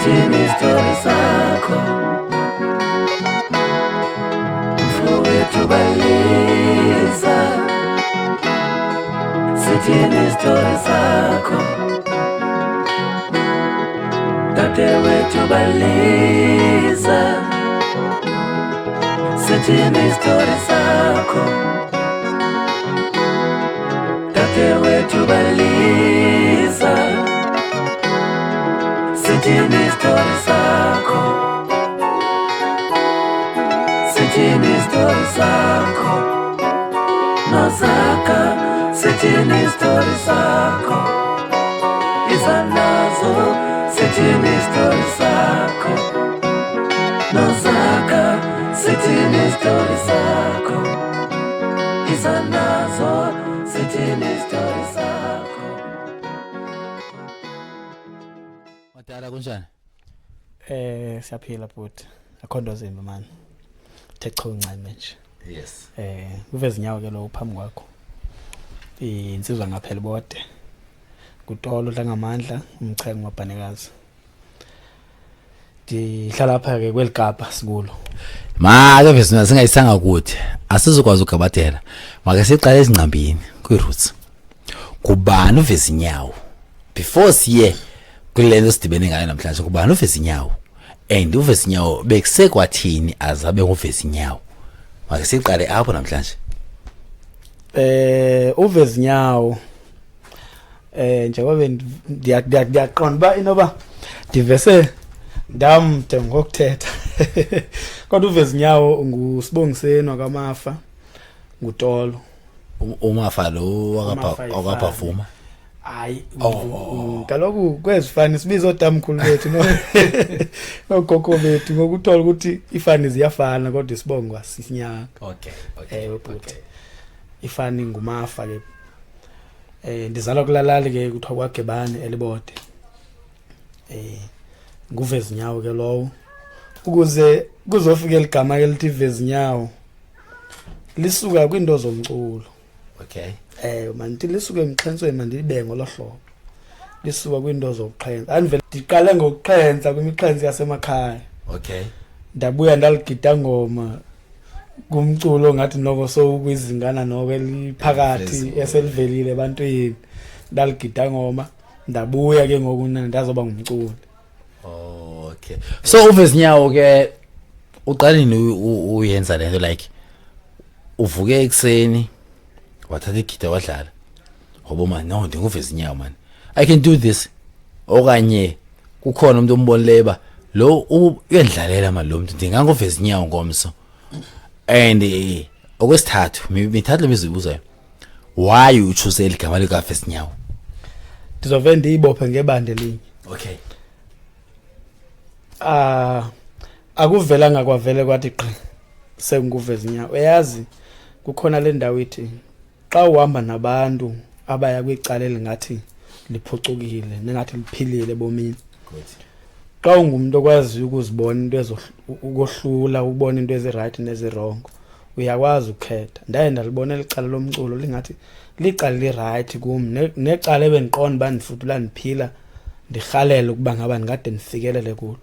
Sithini isitori sakho? Mfowethu balisa. Sithini isitori sakho? Dadewethu balisa. Sithini isitori sakho? Dadewethu balisa. Sithini isitori sakho? Sithini isitori sakho? Nozaka, sithini isitori sakho? Iza nazo, sithini isitori sakho? Nozaka, sithini isitori sakho? Iza nazo, sithini isitori sakho? Madala, kunjani? Siyaphila bhuti. Akho nto zimbi man. Uthe chu ncane nje. Uveza inyawo ke lo phambi kwakho. Insizwa ngaphela bode. Kutolo dla ngamandla umchengo wabhanekazi. Ndihlala lapha ke kweli Kapa sikulo. Ma ke vesina singayisanga kude. Asizokwazi ukugabadela. Make siqale ezingcambini kwi-roots. Kubani uveza inyawo? Before siye kule nto sidibene ngayo namhlanje, kubani uveza inyawo? And uveza inyawo bekusekwathini azabe nguveza inyawo? Make siqale apho namhlanje. Uveza inyawo njengoba ndiyaqonda uba inoba ndivese ndamde ngokuthetha, kodwa uveza inyawo nguSibongiseni wakamafa, ngutolo. Umafa lo wakapha Umafa ifani. Wakapha Hayi. Oh. Kaloku kwezifani sibiza ootamkhulu bethu noogogo bethu, ngokuthola ukuthi ifani ziyafana kodwa isibongo asinyanga. Okay. Ewe bhuti, ifani ngumafa ke. Ndizalwa kulalali ke kuthiwa kwaGebane eLibode. Nguvezinyawo ke lowo. Ukuze kuzofika eligama ke lithi Vezinyawo lisuka kwinto zomculo. Mandithi lisuke emxhentsweni, mandibe ngolo hlobo. Lisuka kwinto zokuxhentsa. Andivele ndiqale ngokuxhentsa kwimixhentso yasemakhaya. Ndabuya ndaligida ngoma kumculo ngathi noko sowukwizingana noko eliphakathi Phezulu. eselivelile ebantwini. Ndaligida ngoma, ndabuya ke ngoku ndazoba ngumculi. Okay. So uvezinyawo ke uqale nini uyenza lento, like uvuke ekseni wathatha igida wadlala, ngoba man, no, ndinguvezinyawo man, I can do this, okanye kukhona umuntu ombonileyo ba lo uyandlalela man, lo muntu ndinganguvezinyawo ngomso? And okwesithathu, mithathu lemizibuzayo, why you choose eligama likavezinyawo? Ndizove ndiyibophe ngebande elinye. Ah, akuvelanga kwavele kwathi gqi senguvezinyawo. Uyazi kukhona le ndawo ithi xa uhamba nabantu abaya kwicala elingathi liphucukile nengathi liphilile ebomini, xa ungumuntu okwaziyo ukuzibona into ukohlula ubone into ezi-right nezi-wrong, uyakwazi ukukhetha. Ndaye ndalibona eli cala lomculo lingathi licala li-right kum, necala ebendiqonda uba ndifudula ndiphila ndirhalela ukuba ngaba ndingade ndifikelele kulo.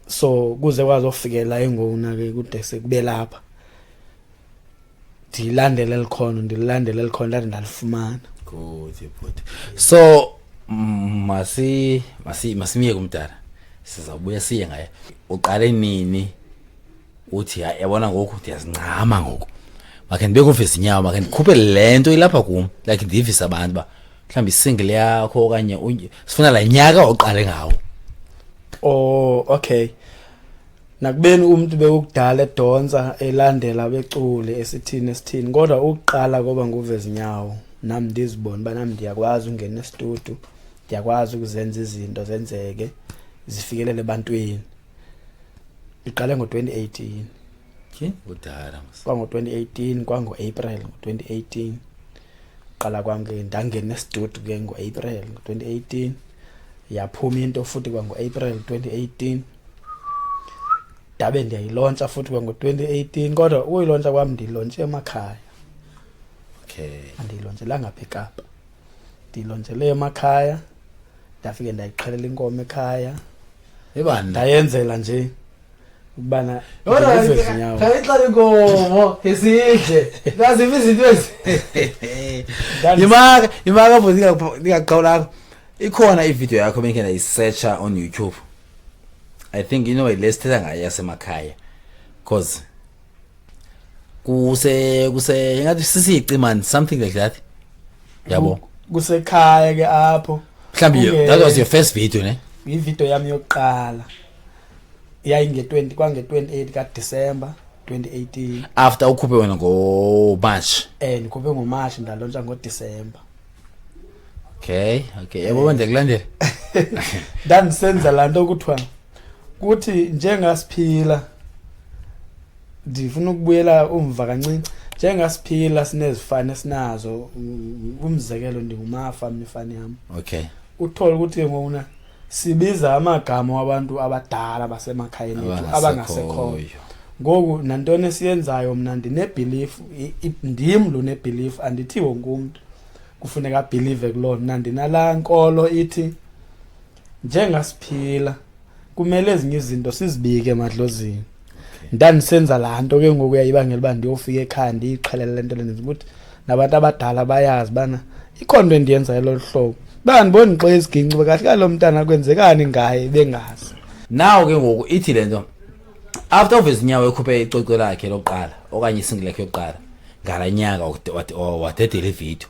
So kuze kwazofikela engowuna ke kude sekube lapha ndilandele elikhono, ndililandele elikhono ndade ndalifumana. Good. So masi masiye kumdala, sizawubuya siye ngaye. Uqale nini uthi, "Hayi, yabona ngoku ndiyazincama, ngoku makhe ndibe kuveza inyawo, makhe ndikhuphe le nto ilapha kum," like ndivise abantu uba mhlawumbi isingle yakho okanye sifuna laa nyaka uqale ngawo? Oh, okay. Nakubeni umuntu bekukudala edonsa elandela becule esithini esithini, kodwa ukuqala koba nguvezinyawo nami ndizibona uba nami ndiyakwazi ungena estudio, ndiyakwazi ukuzenza izinto zenzeke zifikelele ebantwini, iqale ngo-2018. Okay, kudala mos. Kwango-2018, kwango-April ngo-2018 qala kwam ke ndangena estudio ke ngo-April ngo-2018, yaphuma into futhi kwango-April 2018, ndabe ndiyayilontsha futhi kwango-2018, kodwa ukuyilontsha kwam ndiyilontshe emakhaya. Andiyilontshelanga apha eKapa, ndiyilontshele emakhaya, ndafike ndayiqhelela inkomo ekhaya. Ebani? Ndayenzela nje ukubana ndivezinyawo. Khayixela inkomo isidle. Nazi izinto ezi. Yimaka, yimaka futhi ngingaqhawulanga. Ikhona ivideo yakho bengike ndayisearcha on YouTube. I think you know lesithetha ngayo yasemakhaya. Cause kuse kuse ngathi sisici man something like that. Yabo. Kusekhaya ke apho. Mhlawumbe that was your first video ne? Ivideo yami yokuqala. Yayinge-20 kwange-28 kaDisemba 2018. After ukhuphe wena ngo March. Ndikhuphe ngoMarch ndalontsha ngoDisemba. Okay. Yabo bande kulandela. Ndandisenza laa nto kuthiwa kuthi njengasiphila ndifuna ukubuyela umva kancinci njengasiphila sinezifani esinazo umzekelo ndingumafa mna ifani yam. Okay. Uthole ukuthi ke ngokuna sibiza amagama wabantu abadala basemakhayeni ethu abangasekhoyo. Ngoku nantoni esiyenzayo mna ndinebelief ndim lo nebelief andithi wonke umuntu kufuneka abelieve kuloo mna ndinalaa nkolo ithi njengasiphila kumele ezinye izinto sizibike emadlozini. Ndandisenza laa nto ke ngoku yayibangela uba ndiyofika ekhaya ndiyixhelele le nto le ndenza ukuthi nabantu abadala bayazi ubana ikhona into endiyenzayo lolu hlobo. Bandiboni xa isiginci uba kahle kalo mntana kwenzekani ngaye bengazi. Now ke ngoku ithi le nto after uVezinyawo ekhuphe icwecwe lakhe lokuqala okanye isingle yakhe yokuqala ngala nyaka wadedela ivideo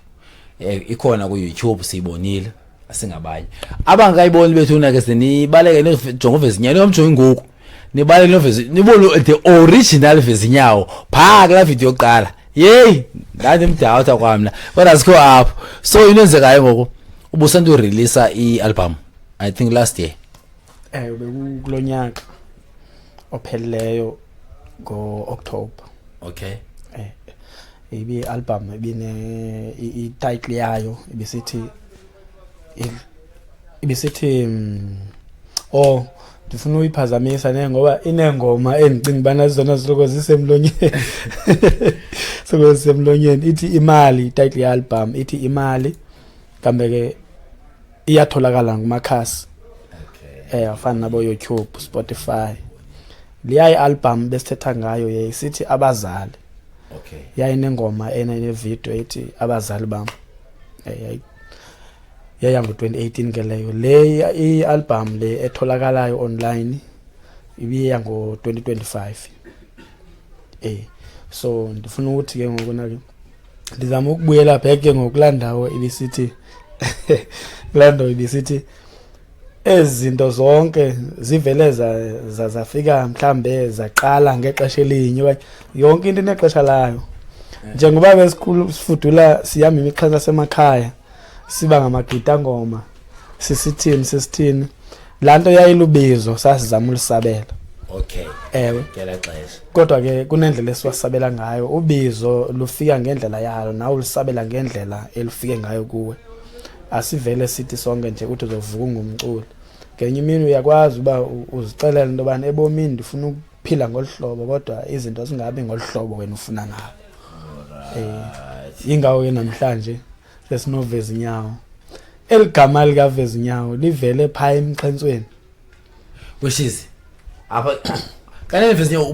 ikhona ku-YouTube siyibonile asingabanye abangakayiboni bethu na ke senibaleke nijonge uVezinyawo ningamjongi ngoku nibaleke novezi nibone the original Vezinyawo phaa kulaa video yokuqala. Yeyi ndandimdawutha kwamna kodwa sikho apho. So into enzekayo ngoku ubusanda ureleasa i-album I think last year. Bekukulo nyaka ophelileyo ngo-October. Okay. Ibi album ibine i-title yayo ibisithi ibisithi oh ndifuna uyiphazamisa ne ngoba inengoma endicinga ubana zizona ziloko zisemlonyeni. Soko zisemlonyeni ithi imali title ye-album ithi imali kambe ke iyatholakala ngumakhasi. Okay. Afana nabo YouTube, Spotify. Leya i-album besithetha ngayo yayisithi abazali. Okay. Yayinengoma ene video ethi abazali bam. Yaya ngo-2018 ke leyo. Le i-album le etholakalayo online ibiya ngo-2025. So ndifuna ukuthi ke ngoku na ke ndizama ukubuyela back ke ngoku kulaa ndawo ibisithi kulaa ndawo ibisithi ezi zinto zonke zivele zafika mhlambe zaqala ngexesha elinye okanye yonke into inexesha layo. Njengoba besikhulu sifudula sihamba imixhentso yasemakhaya siba ngamagidangoma sisithini laa nto yayilubizo sasizama ulusabela. Okay. Ewe. Ngela xesha. Kodwa ke kunendlela esiwasabela ngayo, ubizo lufika ngendlela yalo nawe ulusabela ngendlela elufike ngayo kuwe. Asivele sithi sonke nje uthi uzovuka ungumculi. Ngenye imini uyakwazi uba uzixelele into yobana ebomini ndifuna ukuphila ngolu hlobo kodwa izinto zingabi ngolu hlobo wena ufuna ngalo. Yingako ke namhlanje sesinoVezinyawo. Eli gama likaVezinyawo livele phaa emxhentsweni. Which is apha kanene Vezinyawo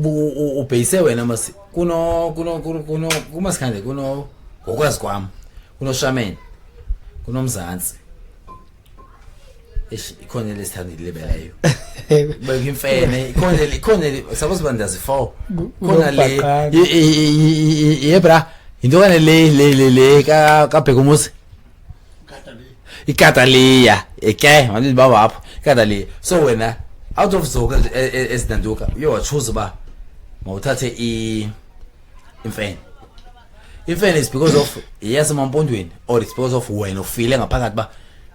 ubheyise wena mas kuno kuno kuno kuno kumasikhande kuno ngokwazi kwam kuno Shaman kunomzantsi. Eish ikhona lesithanda ilibeleyo. Beka imfene ikhona ikhona suppose ba ndazi 4. Khona le ye bra into kane le le le le ka kaBhekumuzi. Ikataliya eke manje baba apho ikataliya. So wena out of zonke ezinanduka uye wachoose ba mawuthathe imfene. Imfene is because of yasemampondweni or it's because of wena ufile ngaphakathi ba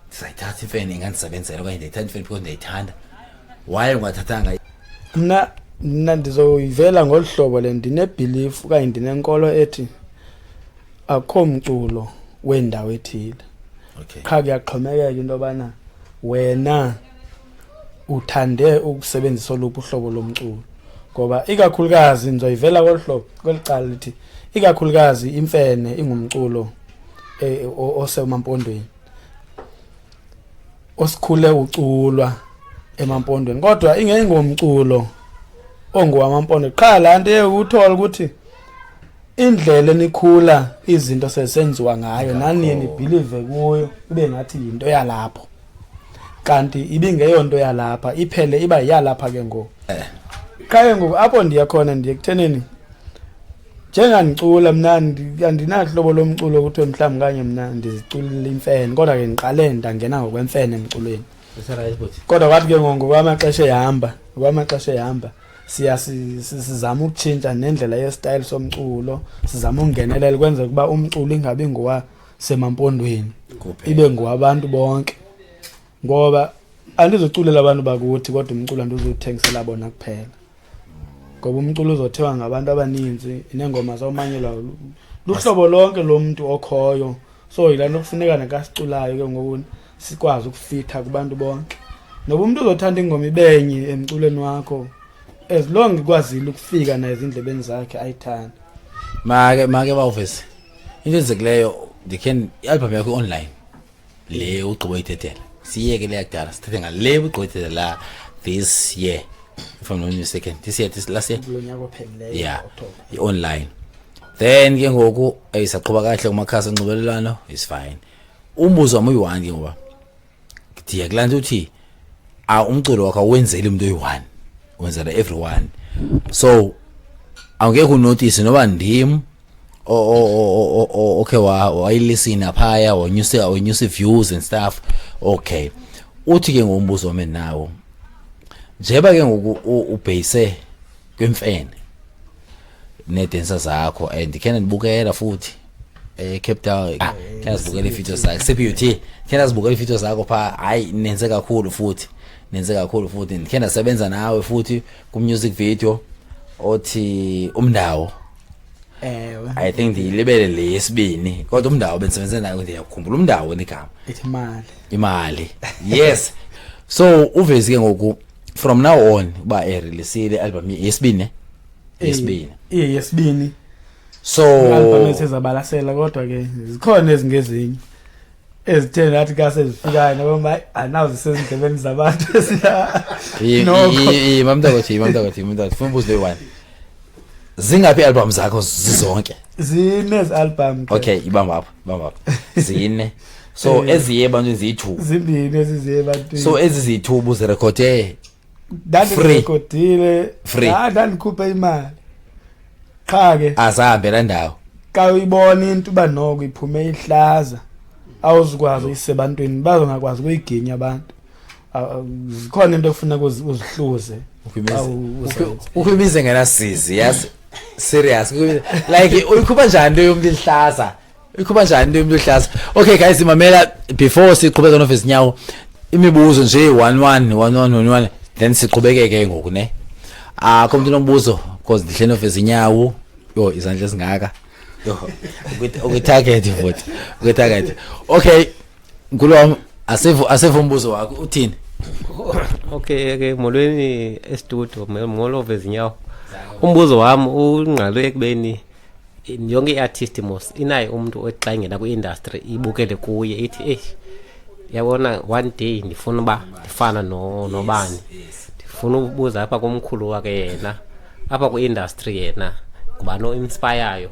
ndizayithatha imfene ingandisebenzela okanye ndiyayithatha imfene because ndiyayithanda. Why ungathathanga? Mna ndizoyivela ngolu hlobo le ndine-belief okanye ndinenkolo ethi akukho mculo wendawo ethile. Okay. Qha kuyaxhomekeka into yobana wena uthande ukusebenzisa oluphi uhlobo lomculo. Ngoba ikakhulukazi ndizoyivela ngolu hlobo kweli cala lithi ikakhulukazi imfene ingumculo osemampondweni osikhule uculwa emampondweni, kodwa ingengomculo ongowamampondo qha. Laa nto uthola ukuthi indlela enikhula izinto sesenziwa ngayo nani niye nibhilive kuyo, ibe ngathi yinto yalapho, kanti ibingeyonto yalapha, iphele iba yalapha ke ngoku. Qha ke ngoku apho ndiya khona, ndiye kutheneni njengandicula mna, andinahlobo lomculo kuthiwe mhlawumbi kanye mna ndiziculela imfene, kodwa ke ndiqale ndangena ngokwemfene emculweni. Kodwa kwathi ke ngoku ngokwamaxesha ehamba siya sizama ukutshintsha nendlela yestyle somculo, sizama ukungenelela kwenzeka ukuba umculo ingabi ngowasemampondweni, ibe ngowabantu bonke, ngoba andizoculela abantu bakuthi, kodwa umculo andizuthengisela bona kuphela, ngoba umculo uzothiwa ngabantu abaninzi, neengoma zawumanyelwa luhlobo lonke lomntu okhoyo. So yilaa nto kufuneka nakasiculayo ke ngoku sikwazi ukufitha kubantu bonke, noba umntu uzothanda ingoma ibenye emculweni wakho, as long ikwazile ukufika naye ezindlebeni zakhe ayithande. Make bawuvese into enzekileyo, ndikhe i-album yakho online le ugqiba uyithethela, siyeke le yakudala, sithethe ngale ugqiba uyithethela this year, if I'm not mistaken, this year, this last year. Kulo nyaka ophelileyo. Yeah. October. I-online then ke ngoku ayisaqhuba kahle kumakhasi onxibelelwano, is fine. Umbuzo wami uyi-one ke, ngoba ndiya kulaa nto uthi umculo wakho awuwenzeli umuntu oyi-one, wenzela everyone, so awungekho unotice noba ndim okay wayilisina phaya, wanyusa views and stuff. Okay, uthi ke ngombuzo wami nawo, njeba ke ngoku ubhase kwimfene needancer zakho, and khe ndibukela futhi eCape Town, khe ndazibukela iividiyo zakho, CPUT, khe ndazibukela iividiyo zakho phaa. Hayi, nenze kakhulu futhi, nenze kakhulu futhi. Ndikhe ndasebenza nawe futhi ku-music video othi Umndawo. Ewe. I think ndiyilibele le yesibini, kodwa Umndawo bendisebenze nayo, ndiyakhumbula Umndawo negama. Ithi Imali. Imali, yes. So uvezi ke ngoku from now on uba ereleasile i-album yesibini, ne? Yesibini. Iye, yesibini. So album esezabalasela, kodwa ke zikhona ezingezinye ezithe nathi ka sezifikayo noma anazo sezindlebeni zabantu esila nokho. Mamntakwethu, mamntakwethu, mamntakwethu, funa ubuzo leyi-one: zingaphi i-album zakho zizonke? Zine ezi-album ke. Okay, ibamba apho, ibamba apho. Zine, so eziye ebantwini ziyi-two? Zimbini eziziye ebantwini. So ezi ziyi-two buzirekhode free? Ndandirekhodile. Free. Ndandikhuphe imali qha ke. Azahambela ndawo. Xa uyibona into uba noko iphume ihlaza, awuzukwazi uyise ebantwini, bazongakwazi ukuyiginya abantu. Zikhona into ekufuneka uzihluze xa uzenza. Kukho imizi engenasizi, yazi, serious. Like uyikhupha njani into yomntu ihlaza? Uyikhupha njani into yomntu ihlaza? Okay guys, mamela, before siqhubeka noVezinyawo, imibuzo nje one one one one one one, then siqhubekeke ngoku, ne? Akho umuntu onombuzo? Because ndihle noVezinyawo, yo, izandla ezingaka, yo, ukwi-target futhi, ukwi-target. Okay, nkulu wami, asivu umbuzo wakho uthini? Okay ke, molweni estudio, molo Vezinyawo. Umbuzo wami ungqalwe ekubeni yonke i-artist mos inaye umuntu othi xa ingena kwi-industry ibukele kuye, ithi, "Eyi, yabona, one day ndifuna uba ndifana no nobani." Ndifuna ubuza apha komkhulu wakhe, yena apha kwi-industry, yena ngubani o-inspireyo?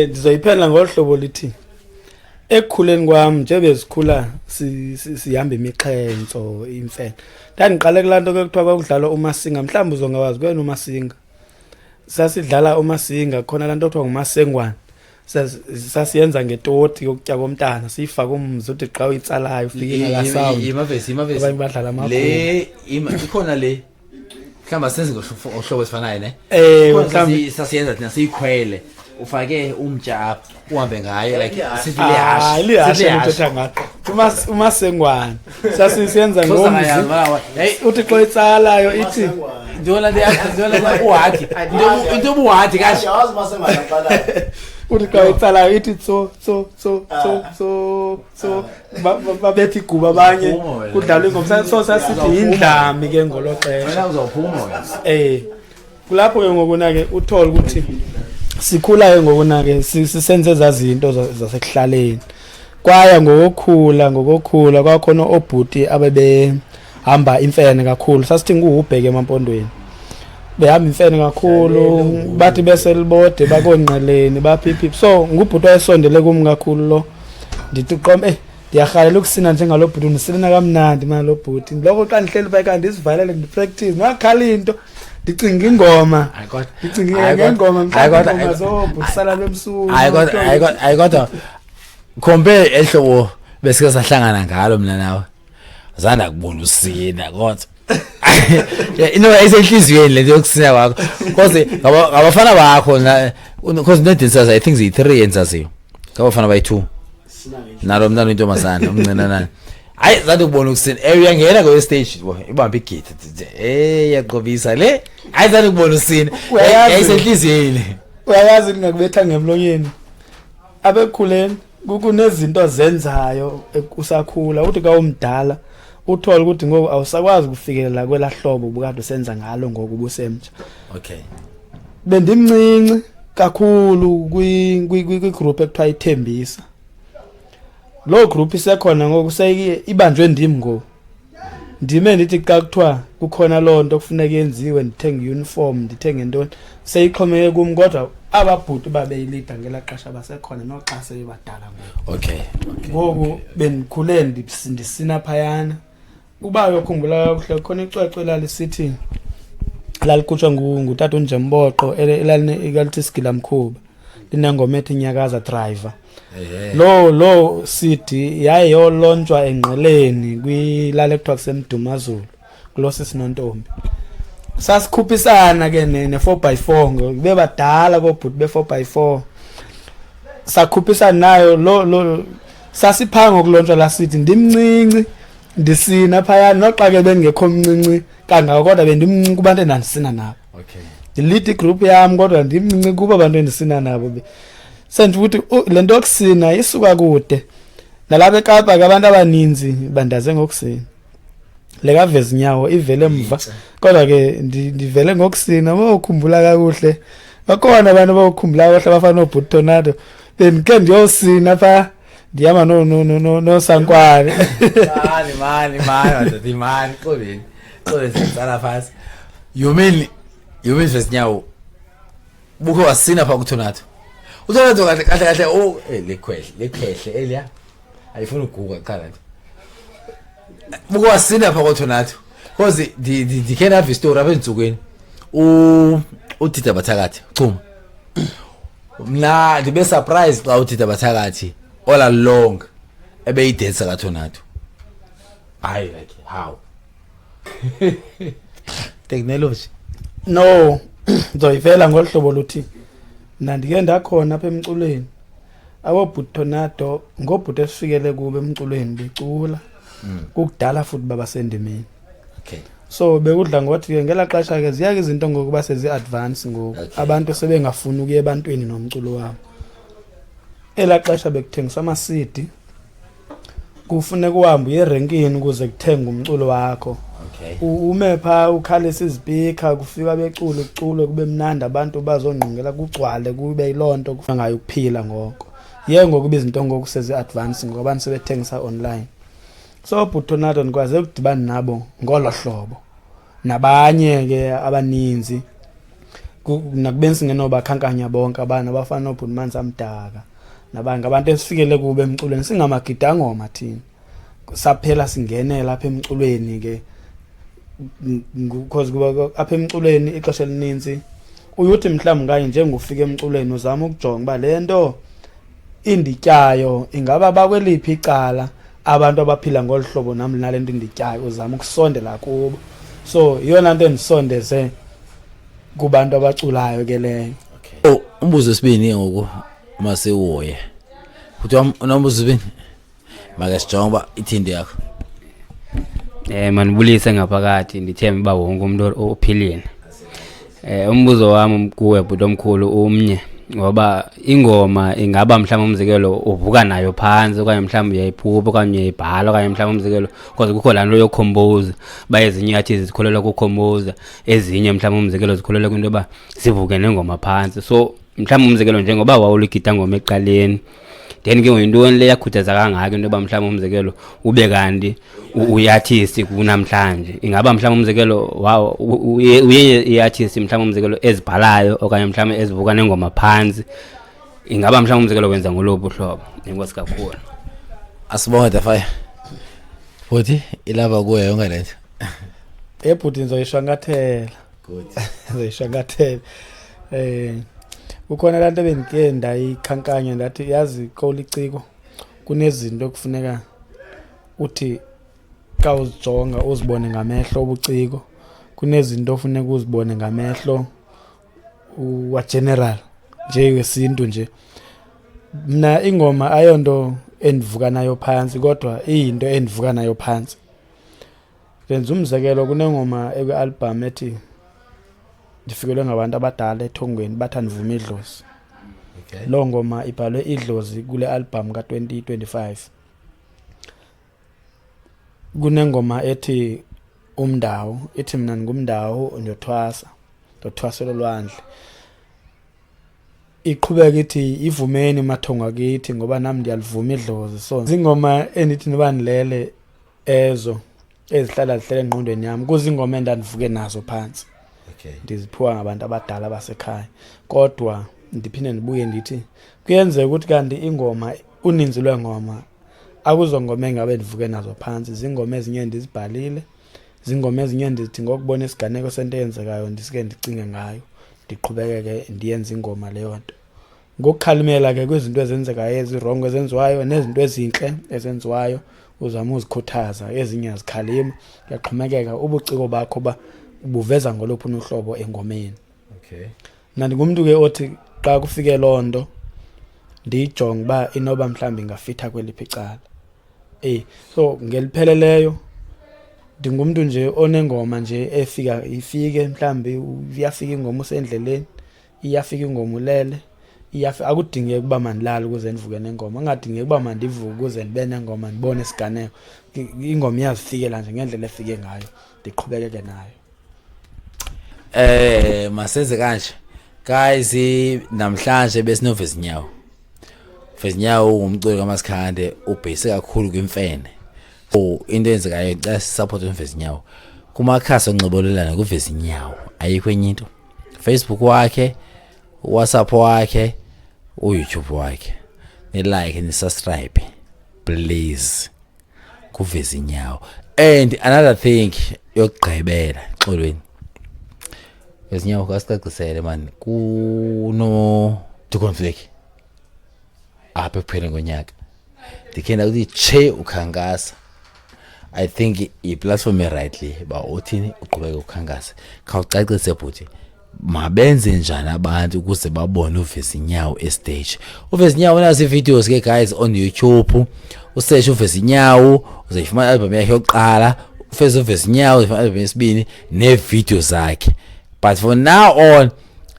Ndizoyiphela ngolu hlobo lithi ekukhuleni kwami, njengoba sikhula sihamba imixhentso, imfene, ndandiqale kulaa nto ke kuthiwa kwakudlalwa umasinga. Mhlawumbi uzongawazi kwena umasinga. Sasidlala umasinga khona, laa nto kuthiwa ngumasengwane. Sasiyenza ngetoti yokutya komntana, siyifake umzi, uthi xa uyitsalayo ufike ngalaa sound. Imavesi, imavesi. Abanye badlala amagubu. Le ikhona le, mhlawumbe asenze ngohlobo esifanayo, ne? Ewe. Ikhona. Mhlawumbi. Sasiyenza thina, siyikhwele, ufake umtya apha, uhambe ngayo, like sithi Hayi, lihashe. lihashe lithetha ngalo. Umasengwane sasisenza ngomzi, uthi xa uyitsalayo ithi Ntona uhadi, into yobuhadi kanje. Yazi masengaqalayo. Uthi xa uyitsalayo ithi tso tso tso tso tso tso. Babetha iguba abanye. Uzawuphuma wena. Kudlalwa ingoma. So sasithi yindlami ke ngolo xesha. Wena uzawuphuma wena. Kulapho ke ngokuna ke uthola ukuthi sikhula ke ngokuna ke sisenze ezaa zinto zasekuhlaleni. Kwaya ngokukhula ngokukhula, kwakhona obhuti Hamba imfene kakhulu, sasithi nguhubheke emampondweni, behamba imfene kakhulu, bathi beselibode bakonqeleni baphiphi. So ngubhuti wayesondele kum kakhulu lo. Ndithi qom, ndiyarhalela ukusina njengalo bhuti, ndisina kamnandi mana lo bhuti. Loko xa ndihleli phaa ekhaya ndizivalele, ndipractice, ngakhala into, ndicinga ingoma, ndicinga ngengoma, mhlawumbi ingoma zoobhuti sala bemsuku. Hayi kodwa, hayi kodwa, hayi kodwa, compare ehlobo besike sahlangana ngalo mina nawe, zanda kubona usina kodwa ino esenhliziyweni lento yokusina kwakho, cause ngabafana bakho na, cause ne-dancers, I think ziyi-three enzaziyo, ngabafana bayi-two nalo mntana uyintombazana umncinanana. Hayi, zande kubona ukusina, uyangena kwe stage bo, ibambe igidi, iyaqobisa le. Hayi, zande kubona usina. Uyayazi. Yayisenhliziyweni. Uyayazi, ndingakubetha ngemlonyeni abekhuleni, kunezinto zenzayo usakhula, uthi ka umdala uthole ukuthi ngoku awusakwazi ukufikelela kwelaa hlobo ubukade usenza ngalo ngoku ubusemtsha. Bendimncinci kakhulu kwigroup ekuthiwa ithembisa. Loo group isekhona ngoku, seyike ibanjwe ndim ngoku. Ndime ndithi xa kuthiwa kukhona loo nto kufuneka yenziwe, ndithenge iuniform, ndithenge ntoni, seyixhomeke kum. Kodwa aba bhuti babeyilida ngelaa xesha basekhona noxa sebebadala ngoku. Ngoku bendikhule ndisina phayana. Uba uyokhumbula kakuhle, khona icwecwe elalisithi lalikhutshwa ngutata uNjemboqo, elalithi Sigilamkhuba, linengoma ethi Nyakaza Driver. Lo CD yaye yolontshwa engqeleni kwilali ekuthiwa kuseMdumazulu kulo sisinontombi. Sasikhuphisana ke ne 4x4 ngoku badala kobhuti be 4x4, sakhuphisana nayo lo sasiphanga ukulontshwa la CD. Ndimncinci ndisina phaya, noxa ke bengekho mncinci kangako, kodwa bendimncinci kubantu endandisina nabo. Ndilida igroup yam, kodwa ndimncinci kubo abantu endisina nabo. Senje ukuthi le nto yokusina isuka kude. Nalapha eKapa ke abantu abaninzi bandaze ngokusina. Le kaVezinyawo ivele mva, kodwa ke ndivele ngokusina. Bokhumbula kakuhle, bakhona abantu abokhumbula kakuhle abafana noBhuti Tornado. Bendikhe ndiyosina phaa, ndihamba nosankwane. Mani, mani, mani, madoda, mani, xoleni, xoleni, sicala phasi. You mean Vezinyawo bukho wasina pha kuTornado? UTornado kahle kahle kahle, oh, lekwehle lekhehle eliya ayifuni uguga qala nje. Bukho wasina pha kuTornado, cause ndikhe ndava istory apha entsukwini, uDida Bathakathi chuma. Mna ndibe surprised xa uDida Bathakathi all along ebeyidancer kaTornado. Hayi, like, how technology. No, ndizoyivela ngolu hlobo luthi mna ndike ndakhona apha emculweni. Abobhuti Tornado ngobhuti esifikele kubo emculweni becula kukudala, futhi babasendimeni. So bekudla ngothi ke ngelaa xesha ke ziyake izinto ngokuba sezi-advance ngoku. Abantu sebengafuni ukuya ebantwini nomculo wabo. Elaa xesha bekuthengiswa ama-CD, kufuneka uhambe uye erenkini ukuze kuthenge umculo wakho. Ume phaa ukhalisa izipika, kufika becule, kuculwe kube mnandi, abantu bazongqongela, kugcwale, kube yiloo nto ngayo ukuphila ngoko. Ye, ngokuba izinto ngoku sezi-advance ngoku, abantu sebethengisa online. So bhuti Tornado ndikwaze ukudibana nabo ngolo hlobo, nabanye ke abaninzi, nakubeni singenobakhankanya bonke abantu abafana noobhuti Manzi Amdaka nabanye, ngabantu esifikele kubo emculweni singamagidangoma thina. Saphela singenela apha emculweni ke, because kuba apha emculweni ixesha elininzi uyuthi mhlawumbi kanye njengofika emculweni uzama ukujonga uba le nto indityayo ingaba bakweliphi icala abantu abaphila ngolu hlobo nam nale nto indityayo, uzama ukusondela kubo. So iyona nto endisondeze kubantu abaculayo ke leyo. Oh, umbuzo wesibini ke ngoku masiwuhoye. Kuthiwa unombuzo wesibini, make sijonge uba ithini yakho. Manibulise ngaphakathi, ndithembe uba wonke umuntu uphilile. Umbuzo wami kuwe bhuti omkhulu umnye, ngoba ingoma ingaba mhlawumbe umzekelo uvuka nayo phantsi, okanye mhlawumbe uyayiphupha, okanye uyayibhala, okanye mhlawumbe umzekelo because kukho laa nto yocompose, uba ezinye athi zikholelwa kucompose, ezinye mhlawumbe umzekelo zikholelwa kwinto yoba zivuke nengoma phantsi. So mhlawumbe umzekelo njengoba wawuligida ngoma ekuqaleni, Then ke ngoku yintoni le yakhuthaza kangaka into yoba mhlawumbi umzekelo ube kanti uyi-artist kunamhlanje? Ingaba mhlawumbi umzekelo uye i-artist mhlawumbi umzekelo ezibhalayo okanye mhlawumbi ezivuka nengoma phantsi? Ingaba mhlawumbi umzekelo wenza ngolophi uhlobo? Enkosi kakhulu. Asibonge Dafaya. Futhi ilava kuyo yonke lento. Ebhuti ngizoyishwankathela. Good. Ngizoyishwankathela. Kukhona laa nto bendike ndayikhankanya ndathi yazi koliciko kunezinto ekufuneka uthi xa uzijonga uzibone ngamehlo obuciko, kunezinto ofuneka uzibone ngamehlo wa general nje wesintu nje. Mna ingoma ayonto endivuka nayo phantsi, kodwa iyinto endivuka nayo phantsi. Ndenza umzekelo, kunengoma ekwi-album ethi ndifikelwe ngabantu abadala ethongweni bathi andivuma idlozi. Loo ngoma ibhalwe idlozi kule album ka-2025. Kunengoma ethi umndawo, ithi mna ndingumndawo ndiyothwasa, ndothwasela olwandle. Iqhubeka ithi ivumeni mathongo akithi ngoba nami ndiyalivuma idlozi. So zingoma endithi noba ndilele ezo ezihlala zihlele engqondweni yami, kuzingoma endandivuke nazo phantsi. Ndiziphiwa ngabantu abadala basekhaya. Kodwa ndiphinde ndibuye ndithi kuyenzeka ukuthi kanti ingoma, uninzi lwengoma akuzongoma engabe ndivuke nazo phantsi, zingoma ezinye ndizibhalile, zingoma ezinye ndithi ngokubona isiganeko sento eyenzekayo ndisike ndicinge ngayo, ndiqhubekeke ndiyenze ingoma leyo nto. Ngokukhalimela ke kwizinto ezenzekayo ezirongo ezenziwayo nezinto ezintle ezenziwayo, uzama uzikhuthaza, ezinye azikhalima, kuyaxhomekeka ubuciko bakho ba ubuveza ngoluphi uhlobo engomeni. Mna ndingumntu ke othi xa kufike loo nto ndiyijonge uba inoba mhlawumbi ingafitha kweliphi icala. So ngelipheleleyo ndingumntu nje onengoma nje efika ifike, mhlawumbi iyafika ingoma usendleleni, iyafika ingoma ulele, akudingeki uba mandilale ukuze ndivuke nengoma, kungadingeki uba mandivuke ukuze ndibe nengoma ndibone isiganeko. Ingoma iyazifikela nje ngendlela efike ngayo, ndiqhubekeke nayo. Masenze kanje guys, namhlanje besinovezinyawo. Vezinyawo ungumculi kaMasikhande, ubhekise kakhulu kwimfene. So into eyenzekayo, cela support uVezinyawo kumakhasi onxibelelwano kuVezinyawo, ayikho enye into. Facebook wakhe, WhatsApp wakhe, uYouTube wakhe. Ni like ni subscribe please kuVezinyawo. And another thing yokugqibela, xolweni Vezinyawo, kasicacisele man, kuno Duke apha ekupheleni konyaka ndikhe ndakuthi che ukhankasa. I think i-platform e-right le uba uthini uqhubeke ukhankase. Khawucacise bhuti, mabenze njani abantu ukuze babone uVezinyawo estage? UVezinyawo unazo ii-videos ke guys on YouTube, usearch uVezinyawo uzoyifumana album yakhe yokuqala, ufeze uVezinyawo uzayifumana album yesibini nee-video zakhe. But for now on,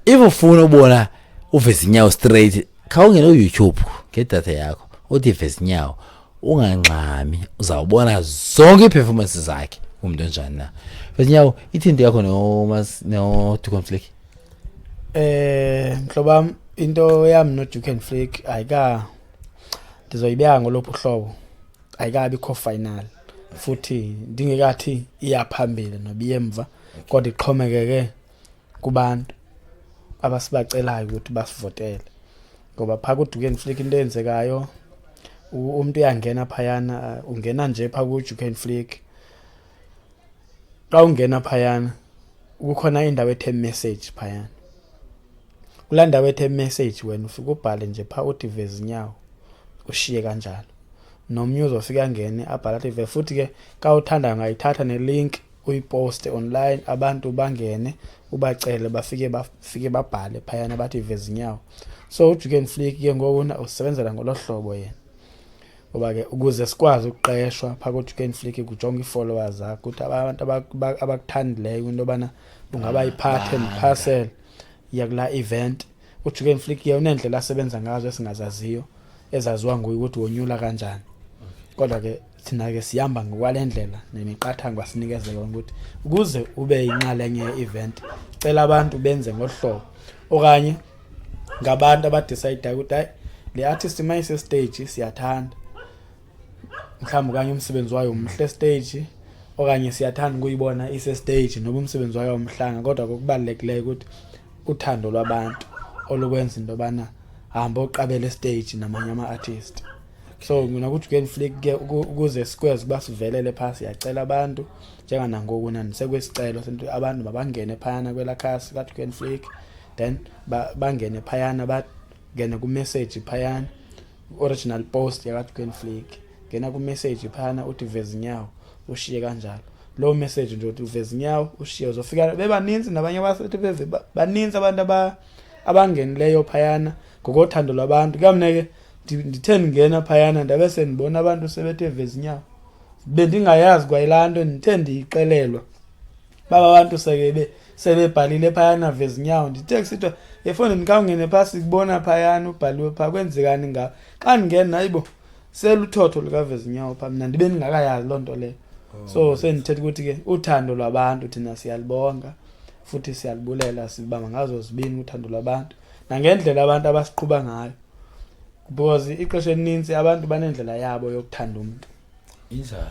if ufuna ubona uVezinyawo straight, khawungene uYouTube ngedatha yakho uthi Vezinyawo, ungangxami, uzawubona zonke ii-performances zakhe umntu onjani na. Vezinyawo, ithi into yakho no Duke Flick? Mhlobam, into yami no Duke and Flick ayika, ndizoyibeka ngolophu uhlobo, ayikabikho final futhi ndingekathi iya phambili noba iyemva, kodwa ixhomekeke kubantu abasibacelayo ukuthi basivotele. Ngoba phaa ku-Duke and Flick into eyenzekayo, umuntu uyangena phayana, ungena nje phaa ku-Duke and Flick. Xa ungena phayana kukhona indawo ethe message phayana. Kulaa ndawo ethe message wena ufike ubhale nje phaa uthi Vezinyawo, ushiye kanjalo. Nomnye uzofika angene abhale athi ve. Futhi ke xa uthandayo ungayithatha nelink uyiposte online, abantu bangene ubacele bafike babhale phayana bathi Vezinyawo. So uDuke and Flick ke ngoku usebenzela ngolo hlobo yena, ngoba ke ukuze sikwazi ukuqeshwa phaa kuDuke and Flick kujonga ii-followers zakho ukuthi abantu abakuthandileyo into yobana ungaba yi-part and parcel yakulaa event. UDuke and Flick ke uneendlela asebenza ngazo esingazaziyo, ezaziwa nguye ukuthi wonyula kanjani, kodwa ke thina ke sihamba ngokwale ndlela nemiqathango asinikeze yona ukuthi ukuze ube yinxalenye ye-event cela abantu benze ngohlobo, okanye ngabantu abadecidayo ukuthi hayi, Le artist mayise stage siyathanda, mhlawumbe okanye umsebenzi wayo umhle stage, okanye siyathanda ukuyibona ise stage noba umsebenzi wayo awumhlanga, kodwa kokubalulekileyo ukuthi uthando lwabantu olukwenza into yobana hamba oqabela stage namanye ama-artist. So mina kuthi Juke Flick ke, ukuze sikwazi ukuba sivelele phasi, siyacela abantu njenganangoku nanisekwesicelo sento, abantu mabangene phayana kwela khasi ka Juke Flick, then bangene phayana, bangene ku-message phayana, original post yaka Juke Flick, ngena ku-message phayana uthi veza inyawo, ushiye kanjalo lowo message nje, uthi uveza inyawo ushiye, uzofika bebaninzi nabanye abasethi beve baninzi abantu abangenileyo phayana ngokothando lwabantu. Kuyamneke ndithe ndingena phayana ndabe sendibona abantu sebethe veza inyawo, bendingayazi kwayilaa nto, ndithe ndiyixelelwa baba abantu seke sebebhalile phayana veza inyawo. Ndithe kusithiwa efowunini khawungene phaa, sikubona phayana ubhaliwe phaa, kwenzekani ngawo? Xa ndingena, hayibo, seluthotho lukaveza inyawo phaa, mna ndibe ndingakayazi loo nto leyo. So sendithetha ukuthi ke uthando lwabantu thina siyalibonga futhi siyalibulela, sibamba ngazo zibini uthando lwabantu nangendlela abantu abasiqhuba ngayo, because ixesha elininzi abantu banendlela yabo yokuthanda umntu. Injalo.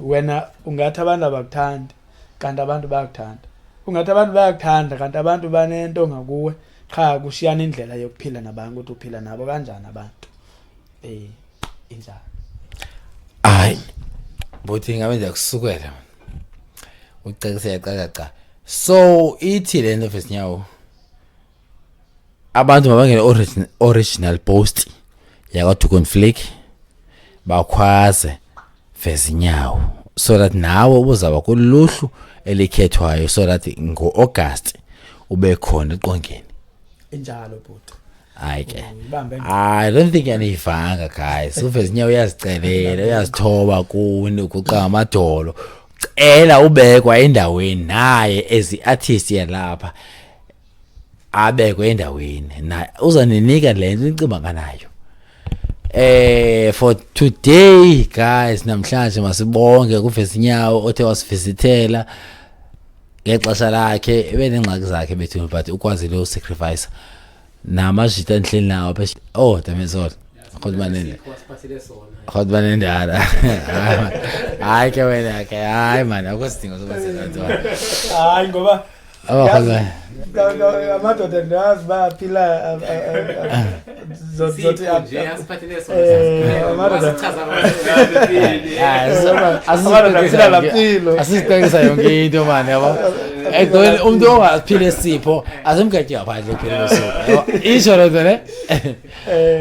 Wena ungathi abantu abakuthandi, kanti abantu bayakuthanda. Ungathi abantu bayakuthanda, kanti abantu banento ngakuwe, qha kushiyana indlela yokuphila nabantu, ukuthi uphila nabo kanjani abantu. Injalo. Hayi buthi, ngabe ndiyakusukela ucekise yacaca cha. So ithi le nto vesinyawo, abantu mabangene original post yakwa Flick, bakhwaze veza inyawo, so that nawe ubuzaba kuluhlu elikhethwayo, so that ngo-August ube khona eqongeni. Injalo bhuti. Hayi ke. Ibambe. I don't think aniyivanga guys. Uveza inyawo uyazicelela, uyazithoba kuni, uguqa ngamadolo, cela ubekwa endaweni naye as i-artist yalapha, abekwe endaweni na uzaninika le nto nicimba nganayo. For today guys, namhlanje masibonge kuveza inyawo othe wasivisithela ngexesha lakhe, ebenengxaki zakhe bethu, but ukwazile usacrifice namajita endihleli nawo apha. Oh damn, kodwa kodwa banendala. Hayi ke wena ke, hayi man, akukho sidingo soba senantwana. Hayi ngoba Oh, yazi, kodwa amadoda ndiyazi bayaphila zothi amadoda amadoda aphila laa mpilo. Asizixekisa yonke into mani, yabo. Ekugqibeleni umuntu ongaphile sipho asimgatyi ngaphandle ekupheleni kosuku, yabo. Isho loo nto ne.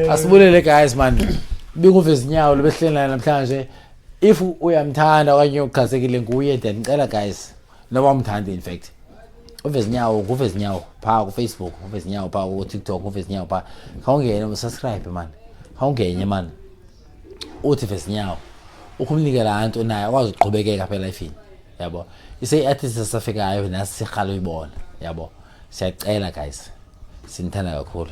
Asibulele guys man, bikuveza inyawo lobehleli naye namhlanje. If uyamthanda okanye uchasekile nguye, ndiyanicela guys, noba umthanda, in fact uveza inyawo nguveza inyawo phaa kuFacebook, uveza inyawo phaa kuTikTok, uveza inyawo phaa, khawungene usubscribe man, khawungene man uthi veza inyawo, ukumnike laa nto naye akwazi uqhubekeka apha elifini, yabo. Ise-artist esafikayo nasi sirhala uyibona, yabo. Siyacela guys, sinithanda kakhulu.